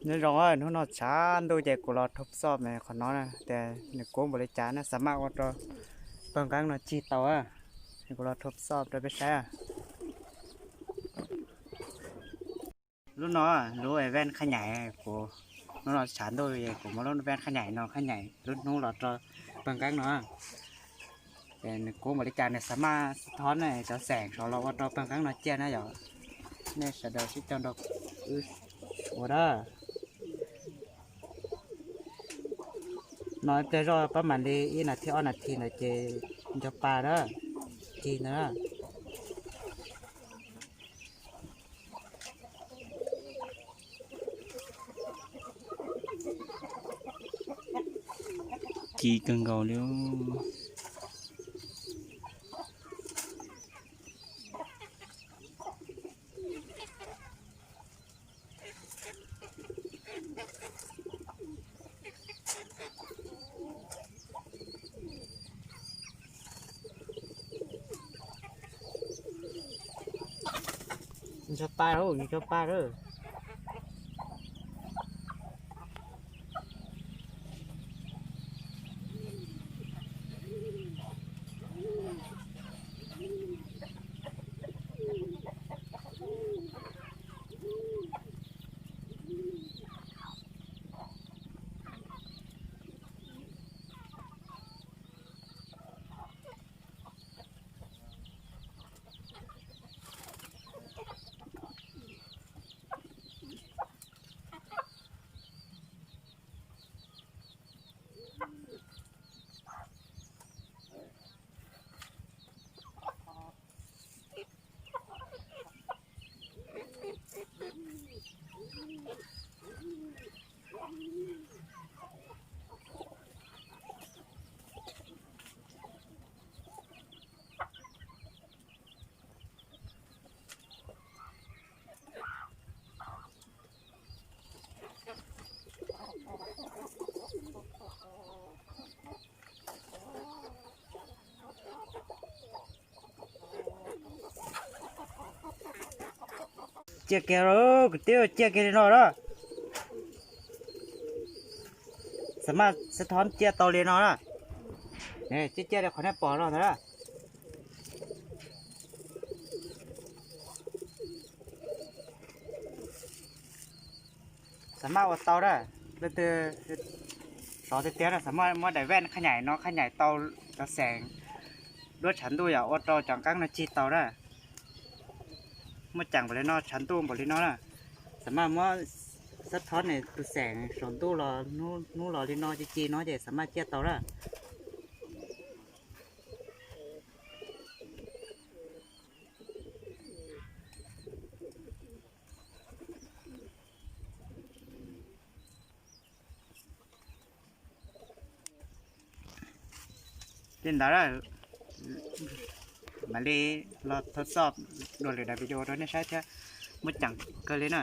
Nyob zoo, hnub no tshav ntuj ces kuv los thauj xoj qhov no na, tias nws kub npaum li cas na, xav maj ua rau pawg nqeeb no cig tau. Kuv los thauj xoj rau peb saib. Lub no, lub vaj khab nyaim kuv, hnub no tshav ntuj kuv muab lub vaj khab nyaim no khab nyaim lub hnub los rau pawg nqeeb no. Ces nws kub npaum li cas nws xav maj xab thob ne cov xeem saud los ua rau pawg nqeeb no ciaj na yom. Nej sawv daws sib cog nrog wb ua dab. No ib pliag zoj pab mam li ib nas this ob nas this ntawd ces nco pa dab, cig ntawd. Cig kawg nkaus li. Nco pa, nco pa lawm. Ciaj kiag lawm kwv tij, ciaj kiag li no lawm. Xav maj xab thob ciaj tau li no na. Ciaj ciaj li qhov nej pom no ntag na. Xav maj ua tau na, leej twg sov tiag tiag na xav maj muab daim vaj khab nyaim no khab nyaim tau cov xeem duab tshav ntuj yom, ua rau cov nqeeb no cig tau na. Muaj ceem npaum li no, tshav ntuj npaum li no na, xav maj muab xab thob nws tus xeem saum ntuj los hnub los li no ci ci no ces xav maj ciaj tau na. Li ntawd, mam li los thov xoj dua lwm daim video rau nej saib thiab, muaj ceem kawg li na.